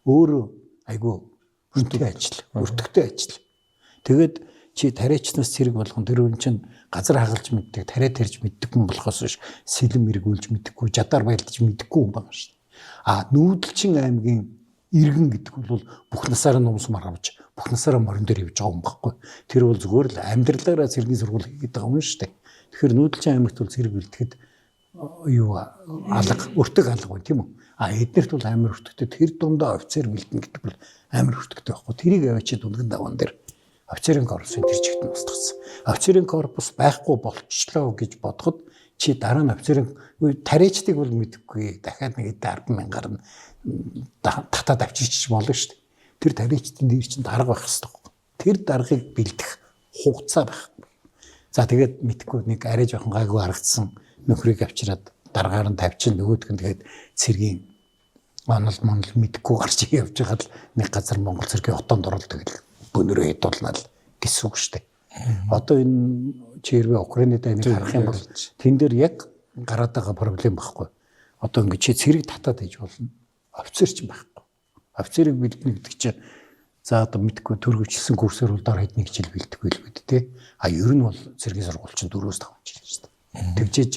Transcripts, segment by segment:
Өөрөө айгүй үнэтэй ажил, өртөгтэй ажил. Тэгээд чи тариачнаас цэрэг болгон тэр хүн чинь газар хагалж мэддэг, тариа тарьж мэддэг хүн болохоос биш сэлэм эргүүлж мэддэггүй, жадаар баялдаж мэддэггүй хүн байгаа шүү дээ. А Нүүдэлчин аймгийн иргэн гэдэг бол бүх насаараа нумс маравж, бүх насаараа морин дээр явж байгаа хүн байхгүй. Тэр бол зүгээр л амьдралаараа цэргийн сургууль хийгээд байгаа хүн шүү дээ. Тэгэхээр Нүүдэлчин аймагт бол цэрэг бэлтгэхэд юу алга, өртөг алга байна тийм үү? А эднэрт бол амар өртөгтэй. Тэр дундаа офицер бэлдэнэ гэдэг бол амар өртөгтэй байхгүй. Тэрийг аваачид Үнгэн даваан дээр офицерын корпусын тэр чигт нь устгасан. Офицерын корпус байхгүй болчлоо гэж бодоход чи дараа нь офицерын тариачдыг бол мэдэхгүй. Дахиад нэг 10 мянгаар нь татаад авчирч болно шүү дээ. Тэр тариачдын дээр чинь дарга байх хэрэгтэй. Тэр даргыг бэлдэх хугацаа байхгүй. За тэгээд мэдхгүй нэг арай жоохон гайгүй харагдсан нөхрийг авчираад даргаар нь тавьчин нөгөөх нь тэгээд цэргийн онол монол мэдхгүй гарч явж байхад л нэг газар Монгол цэргийн хотонд орол тэгэл бөнөрөө хядуулнаа л гэсэн үг шүү дээ. Одоо энэ чи хэрвээ Украины дайныг харах юм бол тэн дээр яг гараад байгаа проблем байхгүй. Одоо ингэ чи цэрэг татаад иж болно. Офицер ч байхгүй. Офицерыг бэлдэнэ гэдэг чинь за одоо мэдхгүй төргөжлсөн курсээр бол дор хаяж нэг жил бэлдэх байлгүй дээ тий. А ер нь бол цэргийн сургууль чинь 4-5 жил шүү дээ. Тэгжээж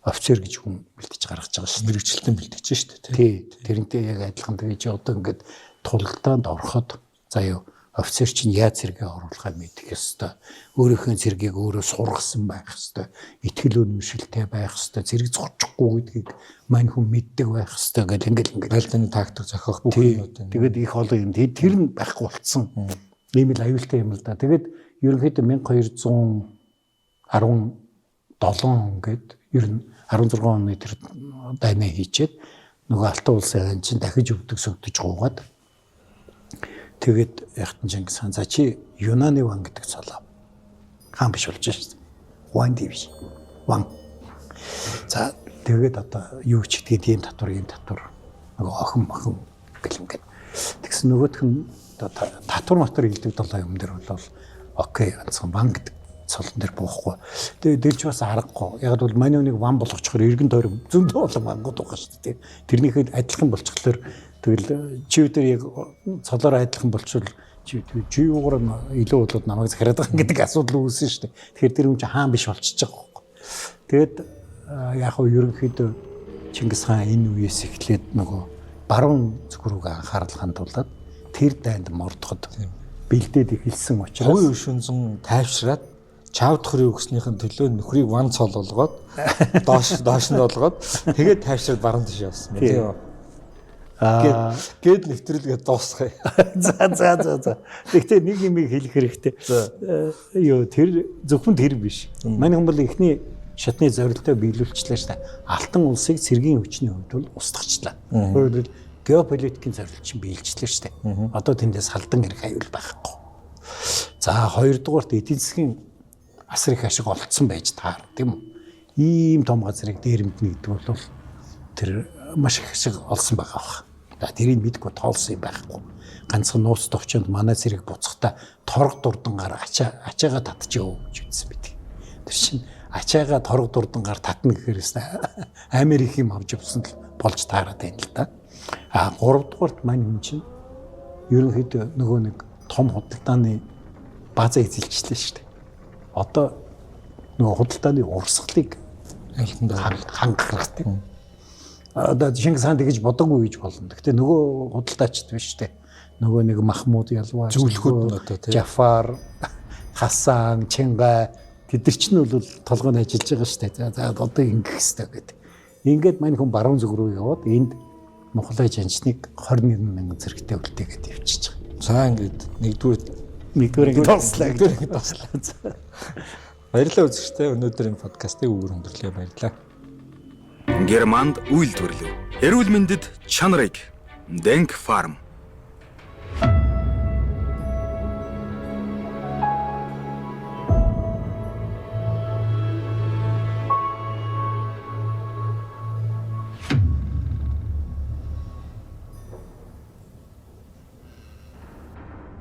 офицер гэж хүн бэлдэж гаргаж байгаа шүү дээ. Мэргэжилтэн бэлтгэж шүү дээ. Тий. Тэрнтэй яг адилхан тэгээ чи одоо ингээд тулалдаанд ороход за юу офицер чинь яаж цэргээ оруулахаа мэдэх ёстой. Өөрийнхөө цэргийг өөрөө сургасан байх ёстой. Итгэл үнэмшилтэй байх ёстой. Цэрэг зурчихгүй гэдгийг мань хүн мэддэг байх ёстой гэл ингээл ингээл. Байлдааны тактик зохиох бүх юмуд. Тэгээд их олон юм. Тэр нь байхгүй болцсон. Ийм л аюултай юм л да. Тэгээд ерөнхийдөө 1217 он гээд ер нь 16 оны тэр дайнаа хийчээд нөгөө Алтан улсын айн чинь дахиж өвдөг сөгдөж гуугаад тэгээд яхтан Чингис хаан за чи Юнаны ван гэдэг цолоо хаан биш болж шээ. Ван дивш. Ван. За тэгээд одоо юу ч гэдгийг тийм татвар ийм татвар нөгөө охин мохин гэл ингээд тэгсэн нөгөөх нь одоо татвар матвар илдэг долоо юм дээр бол окей ганцхан ван гэдэг цолон дээр буухгүй. Тэгээ дэрч бас аргагүй. Яг бол мань үнийг ван болгочихоор эргэн тойрон зөндөө олон вангууд байгаа шүү дээ. Тэрнийхээ адилхан болчихлоор тэгэл чи өдөр яг цолоор адилхан болчихвол чи чи юугаар илүү болоод намайг захираад байгаа гэдэг асуудал үүснэ шүү дээ. Тэгэхээр тэр хүн чинь хаан биш болчихж байгаа байхгүй. Тэгээд яг хөө ерөнхийдөө Чингис хаан энэ үеэс эхлээд нөгөө баруун зүг рүүгээ анхаарал хандуулад тэр дайнд мордоход бэлдээд эхэлсэн учраас хувийн шүнзэн тайвшраад чаавдахрын өгснийхэн төлөө нөхрийг ван цол болгоод доош доош нь болгоод тэгээд тайвшраад баруун тийш явсан байна тийм үү. Гээд нэвтрүүлгээ дуусгая. За за за за. Гэхдээ нэг юм хэлэх хэрэгтэй. Юу тэр зөвхөн тэр биш. Манай хүн бол эхний шатны зорилтоо биелүүлчлээ шүү дээ. Алтан улсыг цэргийн хүчний хувьд бол устгачлаа. Өөрөөр хэлбэл геополитикийн зорилт чинь биелжлээ шүү дээ. Одоо тэндээс халдан ирэх аюул байхгүй. За хоёрдугаарт эдийн засгийн асар их ашиг олцсон байж таар тийм үү? Ийм том газрыг дээрэмдэнэ гэдэг бол тэр маш их ашиг олсон байгаа бах. За тэрийг мэдгүй тоолсон юм байхгүй. Ганцхан нууц товчонд манай цэрэг буцахта торг дурдангаар ачаагаа татчихв гэж үзсэн байдаг. Тэр чинь ачаагаа торг дурдангаар татна гэхээр амар их юм авч явсан л болж таарад байна л да. А гуравдугаарт мань хүн чинь ерөнхийдөө нөгөө нэг том худалдааны база эзэлжлээ шүү дээ. Одоо нөгөө худалдааны урсгалыг хангах хэрэгтэй. Одоо Чингис хаан тэгэж бодоогүй гэж болно. Гэхдээ нөгөө худалдаачд биш үү? Нөгөө нэг Махмуд Ялвар, зөвлөхүүд нь одоо тийм Жафар, Хасан, Чингай тэд нар чинь бол толгойн ажиллаж байгаа шүү дээ. За одоо ингэх хэрэгтэй гэдэг. Ингээд мань хүн баруун зүг рүү яваад энд Монголын жанчныг 21 мянган зэрэгтэй үлдээгээд явчихж байгаа. За ингээд нэгдүгээр ингэ дуслаа. Нэгдүгээр ингэ дуслаа. Баярлалаа үзэгчдээ. Өнөөдөр энэ подкастыг үүгээр өндөрлөе. Баярлалаа. Германд үйлдвэрлэв. Эрүүл мэндэд чанарыг Дэнк фарм.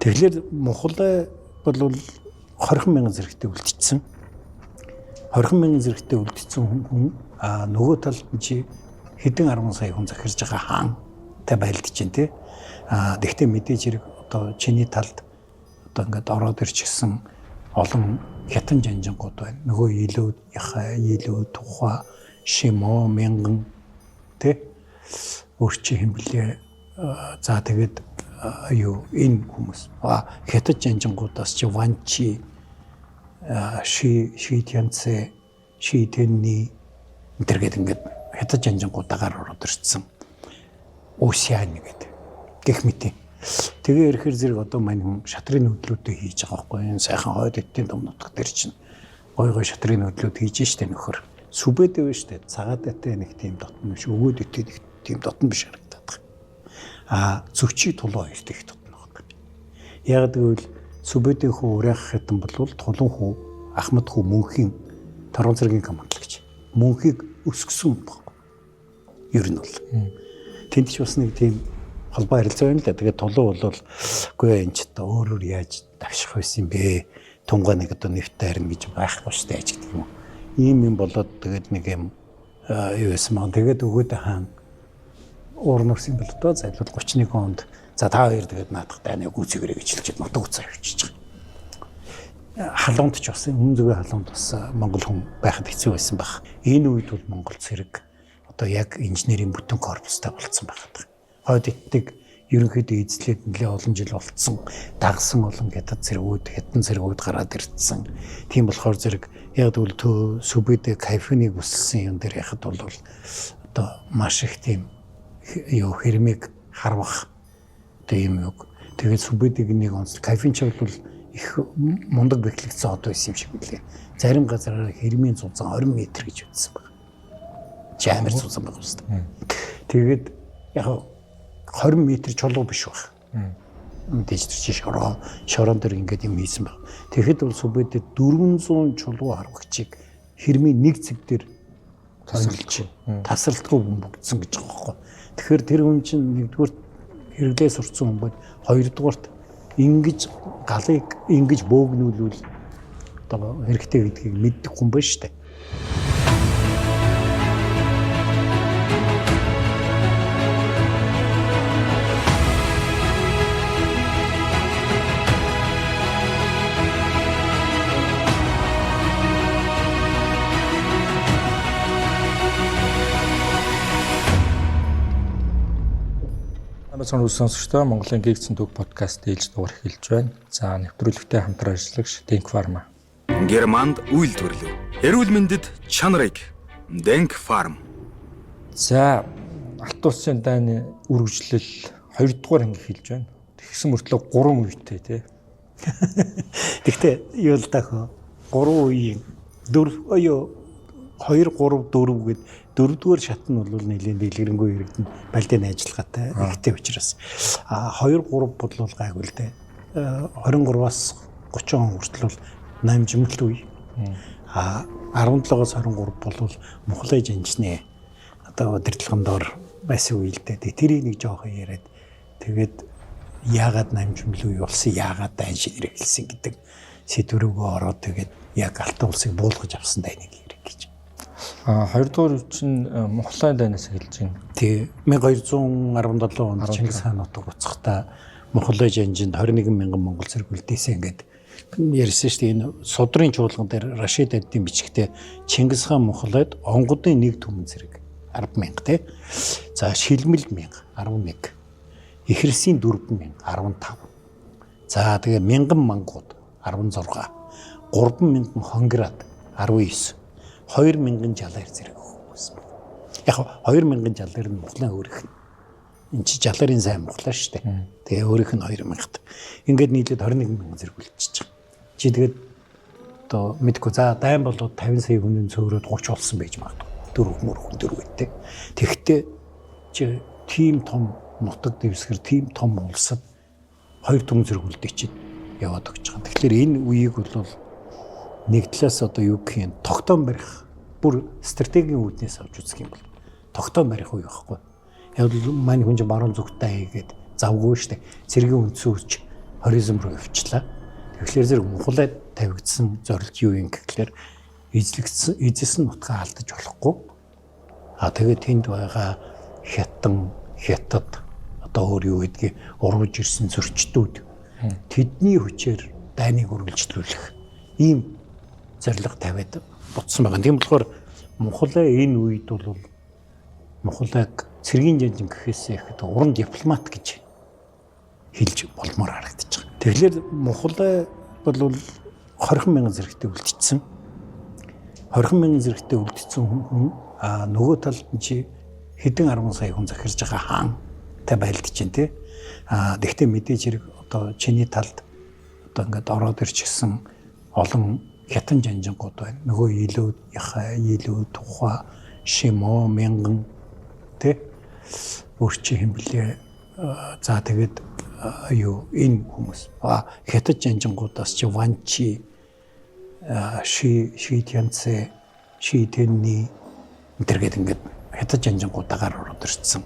Тэгэхээр Монголын бол 20 мянган зэрэгтэй үлдчихсэн. 20 мянган зэрэгтэй үлдчихсэн хүн а нөгөө талд нь чи хэдэн 10 сая хүн захирж байгаа хаан. Тэ байлдаж чинь тий. Аа тэгтээ мэдээж хэрэг одоо чиний талд одоо ингээд ороод ирчихсэн олон хятан жанжингууд байна. Нөгөө илүү яхаа, илүү тухай, шимо, мянган тий. Өрчи хэмблээ. За тэгээд юу энэ хүмүүс. Хятад жанжингуудаас чи ванчи, ши шитянцэ, шитэнни энэ гээд ингээд хятад жанжингуудагаар ороод ирсэн. Осиан гэдэг гэх мэт. Тэгээ ирэхэр зэрэг одоо мань хүн шатрын нөдлүүдээ хийж байгаа байхгүй энэ сайхан хойд эдийн том нутаг дээр чинь гой гой шатрын нөдлүүд хийж штэ нөхөр. Сүбэдэ вэ штэ цагаад этэй нэг тийм дотн биш, өгөөд этэй нэг тийм дотн биш харагдаад байгаа. А зөчий тулуу хоёрт их дотн байна. Яг гэвэл Сүбэдийн хүү урайх хятан болвол тулун хүү Ахмад хүү мөнхийн торгон зэргийн командлагч. Мөнхийг өсгсөн байхгүй. Ер нь бол. Тэнд ч бас нэг тийм холбоо харилцаа байна л да. Тэгээд тулуу бол үгүй энэ ч одоо өөрөөр яаж давших байсан юм бэ? Тунгаа нэг одоо нэвт дайрна гэж байхгүй шүү дээ гэдэг юм уу. Ийм юм болоод тэгээд нэг юм юу байсан маа. Тэгээд өгөөд хаан уур нүрсэн юм бол доо зайлвал 31 онд за та хоёр тэгээд наадах дайныг гүйцэгэрэй гэж хэлчихээд нутаг уцаа авчиж байгаа. Халуунд ч бас өмнө зүгээ халуунд бас монгол хүн байхад хэцүү байсан баг. Энэ үед бол монгол цэрэг одоо яг инженерийн бүтэн корпустай болцсон байхад. Хойд эттийг ерөнхийдөө эзлээд нэлээ олон жил болцсон, дагсан олон хятад цэргүүд, хятад цэргүүд гараад ирсэн. Тийм болохоор зэрэг яг тэгвэл төө Сүбэдэ кайфуныг үсэлсэн юм дээр яхад бол одоо маш их тийм юу хэрмийг харвах одоо юм юг. Тэгээд Сүбэдэг нэг онцлог кайфун ч бол их мундаг бэхлэгдсэн хот байсан юм шиг үлээ. Зарим газараар хэрмийн зузаан 20 м гэж үзсэн байна. Чи амар зузаан байгаа юм шүү дээ. Тэгээд яг 20 м чулуу биш байх. Мэдээж тэр чи шорон дээр ингээд юм хийсэн баг. Тэгэхэд бол Сүбэдэд 400 чулуу харвагчийг хэрмийн нэг цэг дээр тасралтгүй бөмбөгдсөн гэж байгаа байхгүй. Тэгэхээр тэр хүн чинь нэгдүгээр хэрэглээ сурцсан хүн бод, хоёрдугаарт ингэж галыг ингэж бөөгнүүлвэл одоо хэрэгтэй гэдгийг мэддэг хүн байна шүү дээ. Амазон үс сонсогчдоо Монголын гэгцэн төг подкаст ээлж дугаар эхэлж байна. За нэвтрүүлэгтэй хамтран ажиллагч Denk Pharma. Германд үйлдвэрлэв. Эрүүл мэндэд чанарыг Denk Farm. За Алтан улсын дайны үргэлжлэл 2 дугаар анги эхэлж байна. Тэгсэн мөртлөө 3 үетэй тий. Тэгтээ юу л дах вэ? 3 үеийн 4 оёо 2 3 4 гэд дөрөвдүгээр шат нь бол нэлийн дэлгэрэнгүй хэрэгдэн балдын ажиллагаатай ихтэй учраас а 2 3 бол гайгүй л дээ. 23-аас 30 он хүртэл бол намжимлт үе. А 17-оос 23 бол Мухлай жанжны одоо удирдлагын доор байсан үе л дээ. Тэрийг нэг жоохон яриад тэгээд яагаад намжимл үе болсон, яагаад дайн шинээр эхэлсэн гэдэг сэдврүүгөө ороод тэгээд яг Алтан улсыг буулгаж авсан дайныг ярих гэж. А хоёрдугаар үе чинь Мухлай дайнаас эхэлж байна. Тий 1217 онд Чингис хаан нутаг буцахдаа Мухлай жанжинд 21 мянган монгол цэрэг үлдээсэн ингээд ярьсан шүү дээ. Энэ судрын чуулган дээр Рашид ад-дин бичгтээ Чингис хаан Мухлайд онгодын нэг түмэн цэрэг 10 мянга тий. За шилмэл мянга 11. Ихэрсийн 4 мянга 15. За тэгээ мянган мангууд 16. 3 мянган хонгираад 19. 2 мянган жалаар зэрэг хүмүүс. Яг 2 мянган жалаар нь Мухлайн өөрийнх нь. Энд чи жаларын сайн Мухлаа шүү дээ. Тэгээ өөрийнх нь 2 мянгат. Ингээд нийлээд 21 мянган зэрэг үлдчихэж байгаа. Чи тэгээд одоо мэдгүй за дайн болоод 50 сая хүний цөөрөөд 30 болсон байж магадгүй. Дөрөв мөр хүн дөрөв гэдэг. Тэгэхдээ чи тийм том нутаг дэвсгэр, тийм том улсад хоёр түмэн зэрэг үлдээчихэд яваад өгч байгаа. Тэгэхээр энэ үеийг бол нэг талаас одоо юу гэх юм тогтоон барих бүр стратегийн үүднээс авч үзэх юм бол тогтоон барих үе байхгүй. Яг л мань хүн чинь баруун зүгтээ хийгээд завгүй шүү дээ. Цэргийн үндсэн хүч хоризон руу явчлаа. Тэгэхээр зэрэг Монголд тавигдсан зорилт юу юм гэхлээр эзлэгдсэн эзэлсэн нутгаа алдаж болохгүй. А тэгээд тэнд байгаа хятан, хятад, Одоо өөр юу гэдгийг урвж ирсэн зөрчдүүд тэдний хүчээр дайныг үргэлжлүүлэх ийм зорилго тавиад буцсан байгаа. Тийм болохоор Мухлай энэ үед бол Мухлайг цэргийн жанжин гэхээс ихэд уран дипломат гэж хэлж болмоор харагдаж байгаа. Тэгэхээр Мухлай бол 20 мянган зэрэгтэй үлдчихсэн. 20 мянган зэрэгтэй үлдчихсэн хүн а нөгөө талд нь чи хэдэн 10 сая хүн захирж байгаа хаан та байлдаж чинь тий. А тэгтээ мэдээж хэрэг одоо чиний талд одоо ингээд ороод ирчихсэн олон хятан жанжингууд байна. Нөгөө илүү яхаа, илүү тухай, шимо, мянган тий. Өөр чи хэм блэ. За тэгээд юу энэ хүмүүс. А хятад жанжингуудаас чи ванчи, ши ши тянцэ, ши тэнни энэ гээд ингээд хятад жанжингуудагаар ороод ирсэн.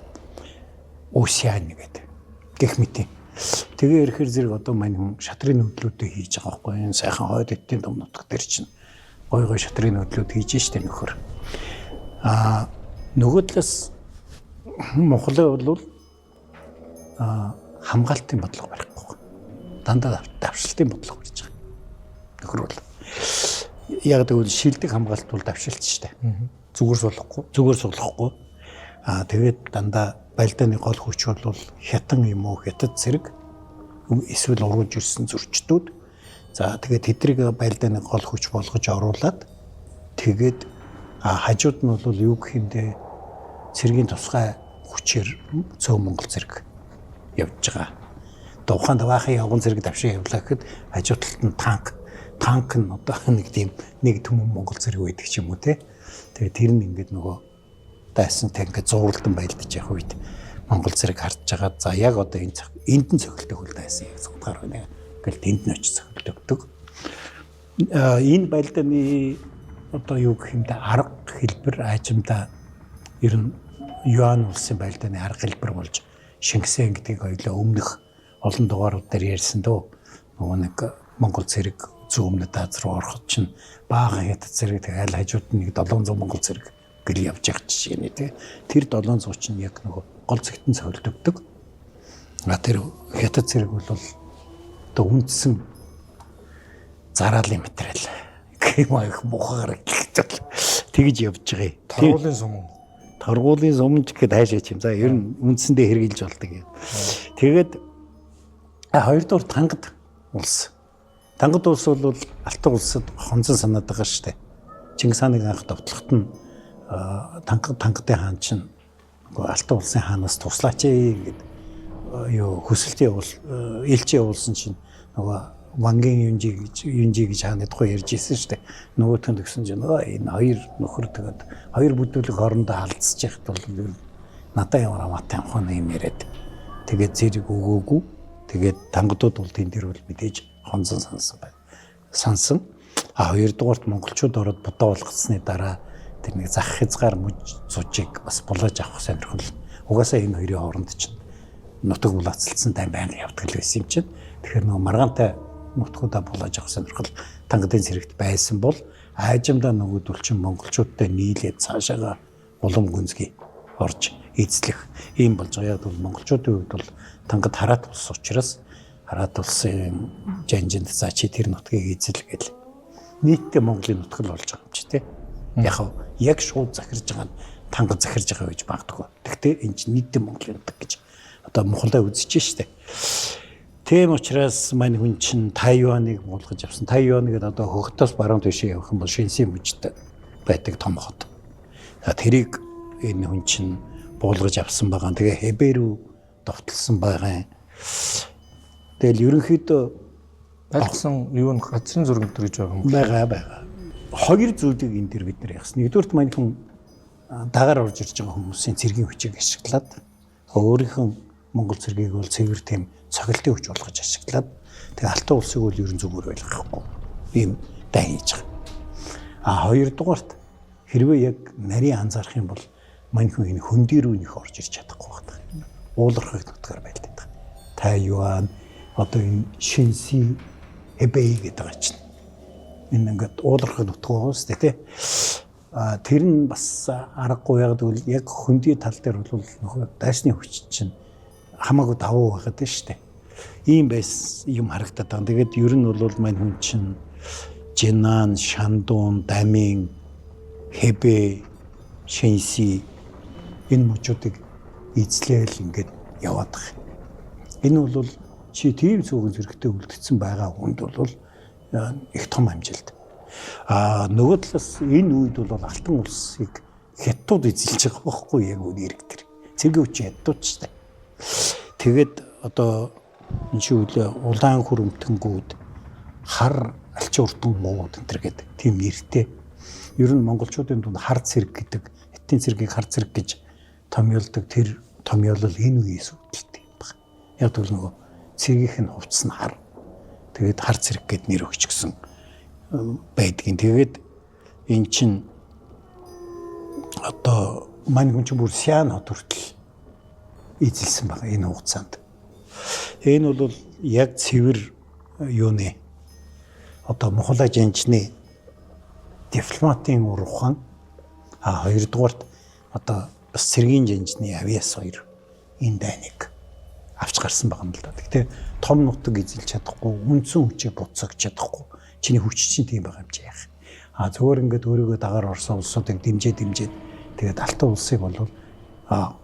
Осиан гэдэг гэх мэт. Тэгээ ирэхэр зэрэг одоо мань хүн шатрын нөдлүүдээ хийж байгаа байхгүй энэ сайхан хойд эдийн том нутаг дээр чинь гой гой шатрын нөдлүүд хийж штэ нөхөр. А нөгөө талаас Монголын бол хамгаалтын бодлого барихгүй. Дандаа давшилтын бодлого барьж байгаа. Нөхөр бол яг тэгвэл шилдэг хамгаалт бол давшилт штэ. Зүгээр суулгахгүй. Зүгээр суулгахгүй. Аа тэгээд дандаа балдааны гол хүч бол хятан юм уу хятад зэрэг эсвэл урууж ирсэн зөрчдүүд. За тэгээд тэдрийг байлдааны гол хүч болгож оруулаад тэгээд хажууд нь бол юу гэх юм бэ, цэргийн тусгай хүчээр цөөн Монгол зэрэг явж байгаа. Тухайн даваахын явган зэрэг давшин явлаа гэхэд хажуу талд нь танк нь одоо нэг тийм нэг түмэн Монгол зэрэг байдаг ч юм уу те. Тэгээд тэр нь ингээд нөгөө дайсан танк зууралдан байлдаж явах үед Монгол зэрэг харж байгаа. За яг одоо энэ энд нь цохилдог үл дайсан яг цогтгаар байна гэл тэнд нь очиж цохилдог. Энэ байлдааны одоо юу гэх юм бэ, арга хэлбэр аажимдаа ер нь Юан улсын байлдааны арга хэлбэр болж шингэсэн гэдгийг хоёлаа өмнөх олон дугаарууд дээр ярьсан дөө. Нөгөө нэг Монгол зэрэг зүүн өмнөд Аз руу ороход чинь баахан хятад зэрэг тэг аль хажууд нь нэг 700 Монгол зэрэг гэл явж байгаа жишээ нэ тий. Тэр 700 чинь яг нөгөө гол зэгтэн цохилдогдөг. А тэр хятад зэрэг бол одоо үндсэн зараалын материал гэх юм аа их мухагаар гэж тэгж явж байгаа юм. Торгуулийн сум. Торгуулийн сумж гэхэд хайшаа юм. За ер нь үндсэндээ хэрэгжилж болдог юм. Тэгээд хоёрдугаар Тангад улс. Тангад улс бол Алтан улсад хонцон санаад байгаа шүү дээ. Чингис хааныг анх довтлоход нь Тангадын хаан чинь Алтан улсын хаанаас туслаач ээ гэд юу хүсэлт явуул элч явуулсан чинь нөгөө Вангийн Юнжи гэж хааны тухай ярьж ирсэн шүү дээ. Нөгөөх нь тэгсэн чинь энэ хоёр нөхөр тэгээд хоёр бүдүүлэг хоорондоо алдсаж яхад бол надаа ямар хамаатай амхан юм яриад тэгээд зэрэг өгөөгүй. Тэгээд тангадууд бол тэн дээр бол мэдээж хонзон сансан байна. Сансан. А хоёрдугаарт монголчууд ороод будаа болгоцсны дараа тэр нэг зах хязгаар мөж зужийг бас булааж авах сонирхол. Угаасаа энэ хоёрын хооронд чинь нутаг булаацалдсан тань байнга явдаг л байсан юм чинь. Тэгэхээр нөгөө маргаантай нутгуудаа булааж авах сонирхол тангадын зэрэгт байсан бол аажимдаа нөгөөдөл чинь монголчуудтай нийлээд цаашаага улам гүнзгий орж эзлэх ийм болж байгаа. Яг бол монголчуудын хувьд бол тангад хараат улс учраас хараат улсын жанжинд за чи тэр нутгийг эзэл гэл нийтдээ Монголын нутаг л болж байгаа юм чи тэ. Яг яг шууд захирж байгаа нь тангад захирж байгаа гэж магадгүй. Тэгтээ энэ чинь нийтдээ Монголын нутаг гэж одоо Монголоо үзэж штэ. Тийм учраас мань хүн чинь Тайваныг буулгаж авсан. Тайван гэдэг одоо хөгтөөс баруун тийшээ явах юм бол Шинсийн мужид байдаг том хот. Тэрийг энэ хүн чинь буулгаж авсан байгаа. Тэгээ Хэбэ рүү довтлсон байгаа. Тэгэл ерөнхийдөө байлгсан юу н газрын зураг энэ гэж байгаа юм. Байгаа. Хоёр зүйлийг энэ дэр бид нар яасан. Нэгдүгüрт мань хүн дагаар орж ирж байгаа хүмүүсийн цэргийн хүчийг ашиглаад өөрийнхөө Монгол цэргийг бол цэвэр тийм цохилтын хүч болгож ашиглаад тэгээ Алтан улсыг бол ерөн зүгээр ойлгохгүй ийм дай хийж байгаа. А хоёрдугаарт хэрвээ яг нарийн анзаарах юм бол мань хүн энэ хөндөй рүү нөх орж ирж чадахгүй байна. Уулархаг нутгаар байлдаад байгаа. Тайван одоо энэ Шинси Хэбэй гэдэг байгаа чинь энэ ингээд уулархаг нутаг байгаа шүү дээ тий. А тэр нь бас аргагүй яг гэвэл яг хөндөй тал дээр бол нөхөө дайсны хүч чинь хамаагүй давуу байгаад байна шүү дээ. Ийм байсан юм харагдаад байгаа. Тэгээд ер нь бол мань хүн чинь Жинан, Шандун, Дамин, Хэбэ, Шэнси энэ мужуудыг эзлээл ингээд яваад байгаа. Энэ бол чи тийм цөөхөн зэрэгтэй үлдсэн байгаа хүнд бол их том амжилт. А нөгөө талаас энэ үед бол Алтан улсыг хятадууд эзэлж байгаа байхгүй яг үний хэрэг тэр. Цэргийн хүчин хятадууд ч та. Тэгээд одоо энэ чи үлээ улаан хүрэмтэнгүүд хар алчин уртан мууд энэ төр гэдэг тийм нэртэй. Ер нь монголчуудын дунд хар цэрэг гэдэг хятадын цэргийг хар цэрэг гэж томьёолдог тэр томьёолол энэ үеэс үүдэлтэй юм байна. Яг тэгвэл нөгөө цэргийнх нь хувцас нь хар. Тэгээд хар цэрэг гэд нэр өгчихсөн байдгийн. Тэгээд эн чин одоо мань хүн чинь бүр Сиан хот хүртэл эзэлсэн байгаа энэ хугацаанд. Энэ бол яг цэвэр юуны одоо Мухлай жанжны дипломатын ур ухаан, а хоёрдугаарт одоо бас цэргийн жанжны авиас хоёр энэ дайныг авч гарсан байгаа юм л да. Гэхдээ том нутаг эзэлж чадахгүй, үндсэн хүчийг буцааж чадахгүй. Чиний хүч чинь тийм байгаа юм чи яах. А зөвхөн ингээд өөрийгөө дагаар орсон улсуудыг дэмжиж тэгээд Алтан улсыг бол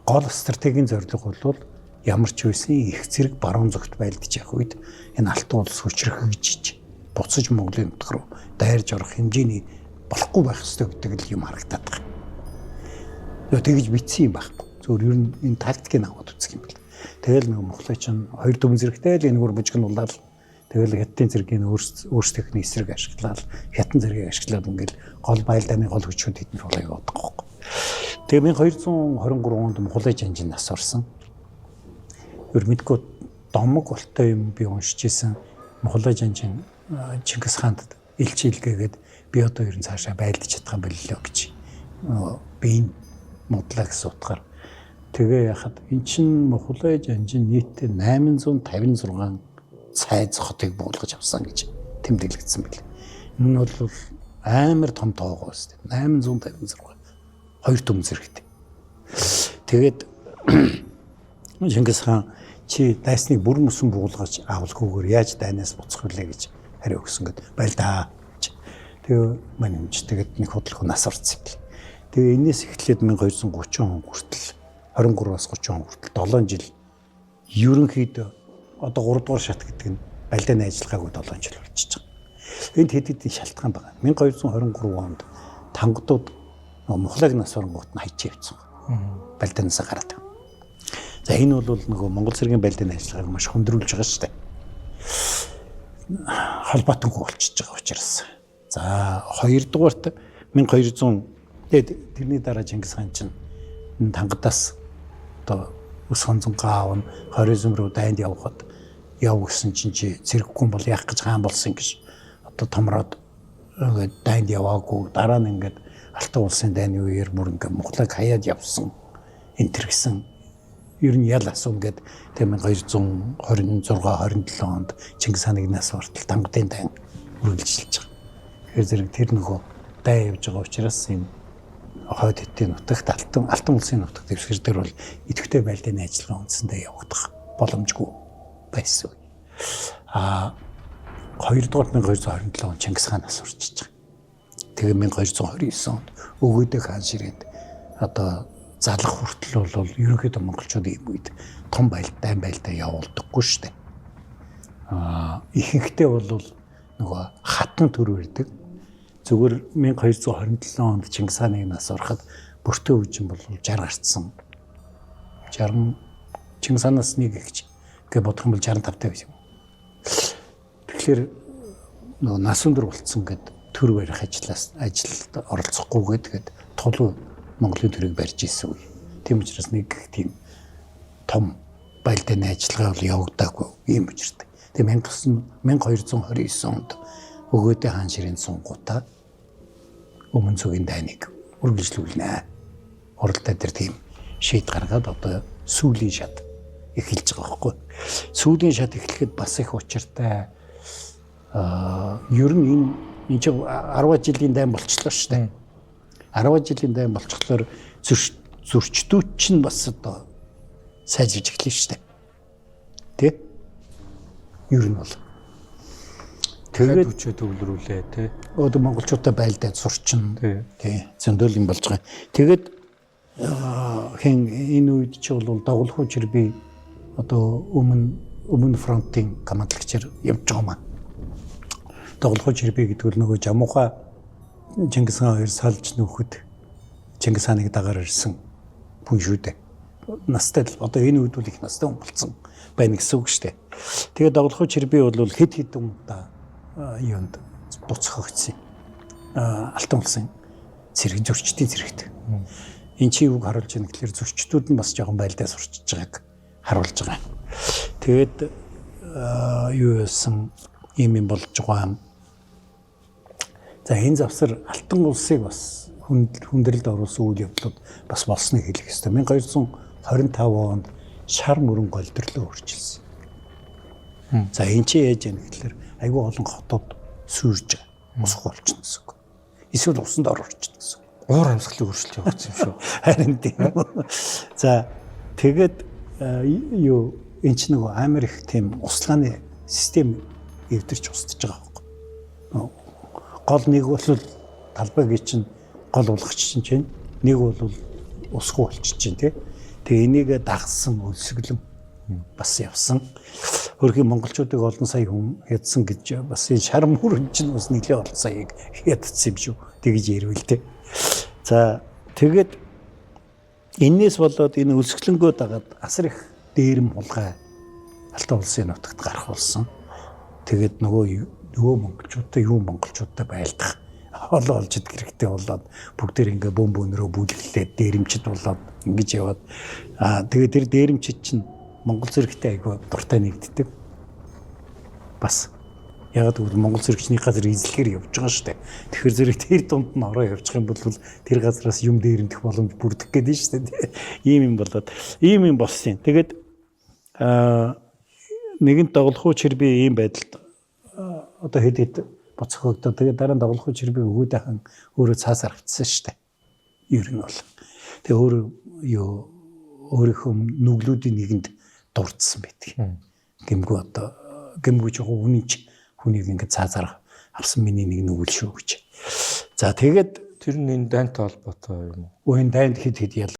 гол стратегийн зорилго бол ямар ч байсан их зэрэг баруун зүгт байлдаж явах үед энэ Алтан улс хүчрхэгжиж буцаж Монголын нутг руу дайрж орох хэмжээний болохгүй байх ёстой гэдэг л юм харагдаад байгаа. Тэгж бичсэн юм байхгүй. Зөвхөн ер нь энэ тактикийг аваад үзэх юм бэл. Тэгэл нэг Монголын чинь хоёр дүн зэрэгтэй л энэгээр бужигнуулаад тэгэл хятадын зэргийн өөрсдийнхний эсрэг ашиглаад хятад зэргийг ашиглаад ингээл гол байлдааны гол хүчүүд тэднэр болоо яваад байгаа байхгүй. Тэгээ 1223 онд Монголын жанжин нас орсон. Ер мэдгүй домог болтой юм би уншиж исэн. Монголын жанжин Чингис хаанд элч илгээгээд би одоо ер нь цаашаа байлдаж чадах юм боллоо гэж би энэ мудлаа гэсэн утгаар. Тэгээ яхад эн чин Монголын жанжин нийтдээ 856 цайз хотыг буулгаж авсан гэж тэмдэглэгдсэн бэл. Энэ нь бол амар том тоогоо өстэй. 856 хоёр төм зэрэгтэй. Тэгээд Чингис хаан чи дайсныг бүр мөсөн буулгаж авалгүйгээр яаж дайнаас буцах вүлээ гэж хариу өгсөн гэд байлдаа. Тэгээ мань юмч тэгээд нэг худлах нас орсон юм бэл. Тэгээ энэс эхлээд 1230 он хүртэл 23-аас 30 он хүртэл 7 жил ерөнхийдөө одоо 3 дугаар шат гэдэг нь балианы ажиллагаагүй 7 жил болчихж байгаа. Энд хэд хэдэн шалтгаан байгаа. 1223 онд тангадууд Мухлаг нас оронгууд нь хайж явцсан. Балианаас гараад. За энэ бол нөгөө Монгол цэргийн балианы ажиллагааг маш хүндрүүлж байгаа шүү дээ. Холбоотонгүй болчихж байгаа учраас. За хоёрдугаарт 1200 тэгээд тэрний дараа Чингис хаан чинь тангадаас одоо өс хонзонгаа аав нь Хорезм руу дайнд явхад яв гэсэн чинь чи цэрэггүй бол яах гэж хаан болсон гэж одоо томроод ингээд дайнд яваагүй дараа нь ингээд Алтан улсын дайны үеэр бүр ингээд Монголыг хаяад явсан энэ төр гэсэн ер нь ял асуун гээд 1226 27 онд Чингис хааны нас бартал тангадын дайн үргэлжилж байгаа. Тэгэхээр зэрэг тэр нөгөө дайн явж байгаа учраас энэ хойд хэдийн нутагт Алтан улсын нутаг дэвсгэр дээр бол идэвхтэй байлдааны ажиллагаа үндсэндээ явагдах боломжгүй байсан. А хоёрдугаар 1227 он Чингис хаан нас орчиж байгаа. Тэгээ 1229 онд Өгөөдөө хаан ширээнд одоо залах хүртэл бол ерөнхийдөө монголчууд ийм үед том байлдаан байлдаа явуулдаггүй шүү дээ. А ихэнхдээ бол нөгөө хатан төр барьдаг. Зүгээр 1227 онд Чингис хааны нас ороход бүртээ үжин бол 60 гарцсан. 60 Чингис хаанаас нэг ихч гэж бодох юм бол 65 таа байсан юм. Тэгэхээр нөгөө нас өндөр болцсон гэд төр барих ажлаас ажилд оролцохгүйгээд тэгээд тулуу Монголын төрийг барьж исэн үе. Тийм учраас нэг тийм том байлдааны ажиллагаа бол явагдаагүй ийм учиртай. Тэгээ 1229 онд Өгөөдөө хаан ширээнд сунгуудаа өмнө цөгийн дайныг үргэлжлүүлнэ. Хуралдаа дээр тийм шийд гаргаад одоо сүүлийн шат эхэлж байгаа байхгүй. Сүүлийн шат эхлэхэд бас их учиртай. Ер нь энэ чинь 10 жилийн дайн болчлоо шүү дээ. 10 жилийн дайн болчихлоор зөрчдүүд чинь бас одоо сайжирч эхэлнэ шүү дээ. Тэ? Ер нь бол. Тэгээд хүчээ төвлөрүүлээ тий. Одоо монголчуудаа байлдаад сурчин. Тий. Зөндөл юм болж байгаа. Тэгээд хэн энэ үед чи бол Доголох Чирби одоо өмнө фронтын командлагчаар явж байгаа юм аа. Доголох Чирби гэдэг нь нөгөө Жамуха Чингис хаан хоёр салж нөхөд Чингис хааныг дагаар ирсэн хүн шүү дээ. Настай л одоо энэ үед бол их настай хүн болсон байна гэсэн үг шүү дээ. Тэгээд Доголох Чирби бол хэд хэдэн удаа юунд буцхогдсон. Алтан улсын цэрэг зөрчдийн цэрэгт. Эн чи юуг харуулж байна гэхээр зөрчдүүд нь бас жоохон байлдаа сурчиж байгааг харуулж байгаа. Тэгээд юу яасан юм болж байгаа юм. За энэ завсар Алтан улсыг бас хүндрэлд оруулсан үйл явдлууд бас болсныг хэлэх ёстой. 1225 онд шар мөрөн голдрлоо өөрчилсөн. За энэ чи яаж яах гэхээр айгүй олон хотууд сүйрж усх болчихно гэсэн үг. Эсвэл усанд орчихно гэсэн үг. Уур амьсгалын өөрчлөлт явагдсан юм шүү. Харин тийм. За тэгээд юу эн чинь нөгөө амар их тийм услааны систем эвдэрч устж байгаа байхгүй. Гол нэг бол талбайг чинь гол болгоч чинь нэг бол усгүй болчих чинь тий. Тэгээ энийг дагсан өлсгөлэн бас явсан. Хөрхийн монголчуудыг олон сая хүн ядсан гэж бас энэ шар мөрөн чинь бас нэлээд олон саяыг ядсан юм шүү. Тэгж ярив л дээ. За тэгээд энээс болоод энэ өлсгөлөнгөө дагаад асар их дээрэм хулгай Алтан улсын нутагт гарах болсон. Тэгээд нөгөө монголчуудтай юу монголчуудтай байлдах хоолоо олж идэх хэрэгтэй болоод бүгдээр ингээ бөм бөөнөрөө бүлэглээд дээрэмчд болоод ингэж яваад тэгээд тэр дээрэмчд чинь монгол зэрэгтэй айгүй дуртай нэгддэг. Бас ягаад гэвэл монгол зэрэгчний газар эзлэхээр явж байгаа шүү дээ. Тэгэхээр зэрэг тэр дунд нь ороо явчих юм бол тэр газраас юм дээрэмдэх боломж бүрдэх гээд нь шүү дээ. Ийм юм болоод ийм юм болсон юм. Тэгээд нэгэнт Доголох Чирби ийм байдалд одоо хэд хэд буцхогдоо. Тэгээд дараа нь Доголох Чирби өгөөдөө өөрөө цаасаар авчихсан шүү дээ. Ер нь бол. Тэгээ өөрөө юу өөрийнхөө нүглүүдийн нэгэнд дурдсан байдаг. Гэмгүй одоо гэмгүй жоохон үнэнч хүнийг ингээд цаазаар авсан миний нэг нүгэл шүү гэж. За тэгээд тэр нь энэ дайнтай холбоотой юм уу? Үгүй энэ дайнд хэд хэд ял